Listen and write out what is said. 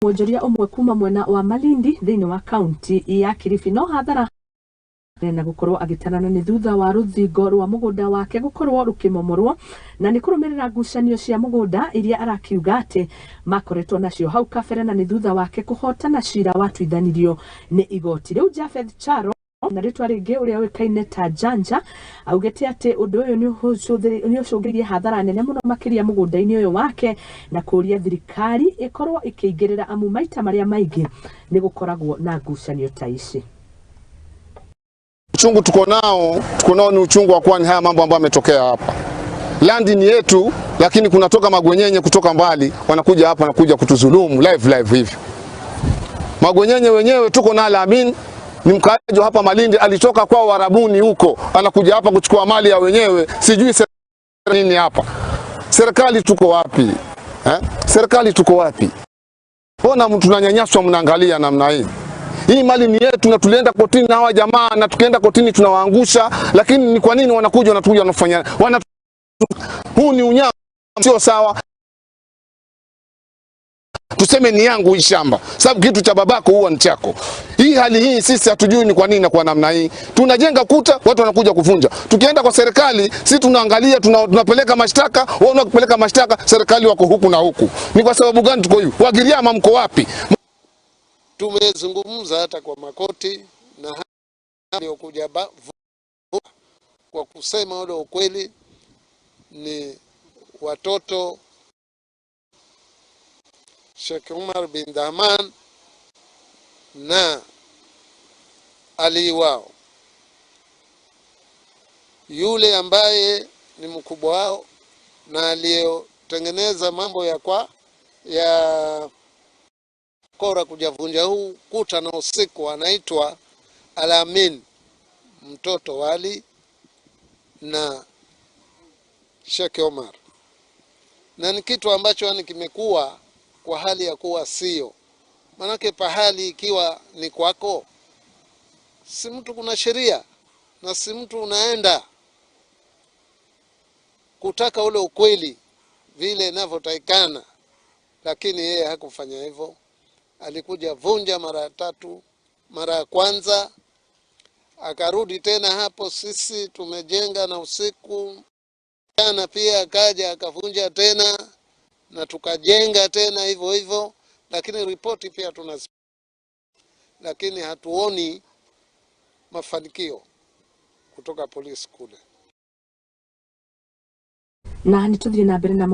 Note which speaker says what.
Speaker 1: Mwonjoria ũmwe kuma mwena wa Malindi thĩinĩ wa kaunti ya Kilifi no hathara na gũkorwo agĩtarana nĩ thutha wa rũthingo rwa mũgũnda wake gũkorwo rũkĩmomorwo na nĩ kũrũmĩrĩra ngucanio cia mũgũnda iria arakiuga atĩ makoretwo nacio hau kabere na nĩ thutha wake kũhotana cira watuithanirio nĩ igoti. Rĩu Japheth Charo na rĩtwa rĩngĩ ũrĩa ũĩkaine ta Janja augĩte atĩ ũndũ ũyũ nĩ ũcũngĩrĩirie hathara nene mũno makĩria mũgũnda-inĩ ũyũ wake na kũria thirikari ĩkorwo ĩkĩingĩrĩra amu maita marĩa maingĩ nĩ gũkoragwo na ngucanio ta ici.
Speaker 2: Uchungu tuko nao ni uchungu wa kwani haya mambo ambayo yametokea hapa. Land ni yetu, lakini kunatoka magwenyenye kutoka mbali wanakuja hapa wanakuja kutudhulumu live live hivi. Magwenyenye wenyewe tuko na Alamin ni mkaaji hapa Malindi, alitoka kwao Warabuni huko, anakuja hapa kuchukua mali ya wenyewe, sijui nini hapa. Serikali tuko wapi? Eh? Serikali tuko wapi? Mbona tunanyanyaswa, mnaangalia namna hii? Hii mali ni yetu na tulienda kotini na hawa jamaa na tukienda kotini tunawaangusha, lakini ni kwa nini wanakuja wanatuja wanafanya wana, huu ni unyama, sio sawa. Tuseme ni yangu hii shamba, sababu kitu cha babako huwa ni chako. Hii hali hii sisi hatujui ni kwa nini na kwa namna hii. Tunajenga kuta, watu wanakuja kuvunja. Tukienda kwa serikali, sisi tunaangalia, tunapeleka mashtaka, wao wanapeleka mashtaka, serikali wako huku na huku. Ni kwa sababu gani tuko hivi? Wagiriama mko wapi?
Speaker 3: Tumezungumza hata kwa makoti na waliokuja kwa kusema ule ukweli ni watoto Sheikh Umar bin Dahman na Ali wao, yule ambaye ni mkubwa wao na aliyotengeneza mambo ya kwa ya kora kujavunja huu kuta na usiku anaitwa Alamin, mtoto wa Ali na Sheikh Omar, na ni kitu ambacho yani kimekuwa kwa hali ya kuwa sio, manake pahali ikiwa ni kwako, si mtu kuna sheria na si mtu unaenda kutaka ule ukweli vile inavyotakikana, lakini yeye hakufanya hivyo. Alikuja vunja mara tatu, mara ya kwanza akarudi tena hapo, sisi tumejenga na usiku jana pia akaja akavunja tena na tukajenga tena hivyo hivyo, lakini ripoti pia tuna, lakini hatuoni mafanikio kutoka polisi kule.
Speaker 1: Na nĩ tũthiĩ na mbere na.